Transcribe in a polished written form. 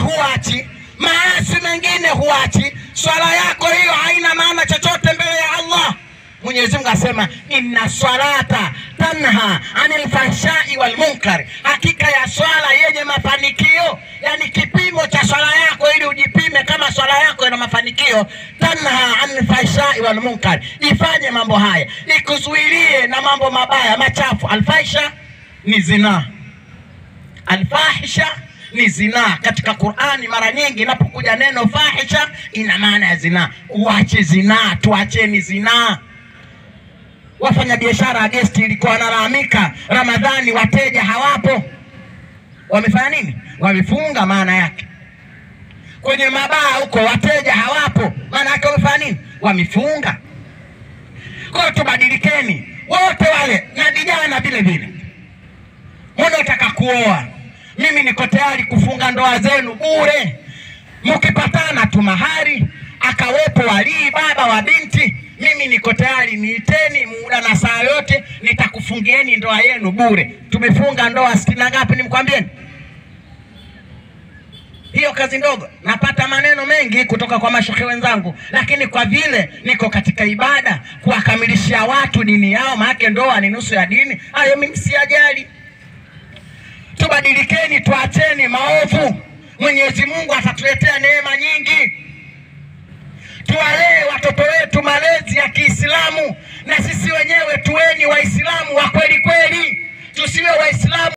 huachi, maasi mengine huachi, swala yako hiyo haina maana chochote mbele ya Allah. Mwenyezi Mungu asema inna salata tanha anil fahshai wal munkar, hakika ya swala yenye mafanikio, yani kipimo cha swala yako ili ujipime kama swala yako ina mafanikio, tanha anil fahshai wal munkar, ifanye mambo haya, ikuzuilie na mambo mabaya machafu. Alfahisha ni zinaa, alfahisha ni zinaa. Katika Qur'ani mara nyingi inapokuja neno fahisha ina maana ya zinaa. Uache zinaa, tuacheni zinaa. Wafanya biashara Agesti ilikuwa wanalalamika Ramadhani wateja hawapo. Wamefanya nini? Wamefunga maana yake. Kwenye mabaa huko wateja hawapo, maana yake wamefanya nini? Wamefunga. Kwa hiyo tubadilikeni wote wale, na vijana vile vile. Mnaotaka kuoa, mimi niko tayari kufunga ndoa zenu bure. Mkipatana tu mahari, akawepo walii baba wa binti, mimi niko tayari, niiteni muda na saa yote, nitakufungieni ndoa yenu bure. Tumefunga ndoa 60 na ngapi nimkwambieni? Hiyo kazi ndogo. Napata maneno mengi kutoka kwa mashehe wenzangu, lakini kwa vile niko katika ibada kuwakamilishia watu dini yao, maana ndoa ni nusu ya dini, hayo mimi siyajali. Tubadilikeni, tuacheni maovu. Mwenyezi Mungu atatuletea neema nyingi. Tuwalee watoto wetu malezi ya Kiislamu, na sisi wenyewe tuweni Waislamu wa kweli kweli, tusiwe Waislamu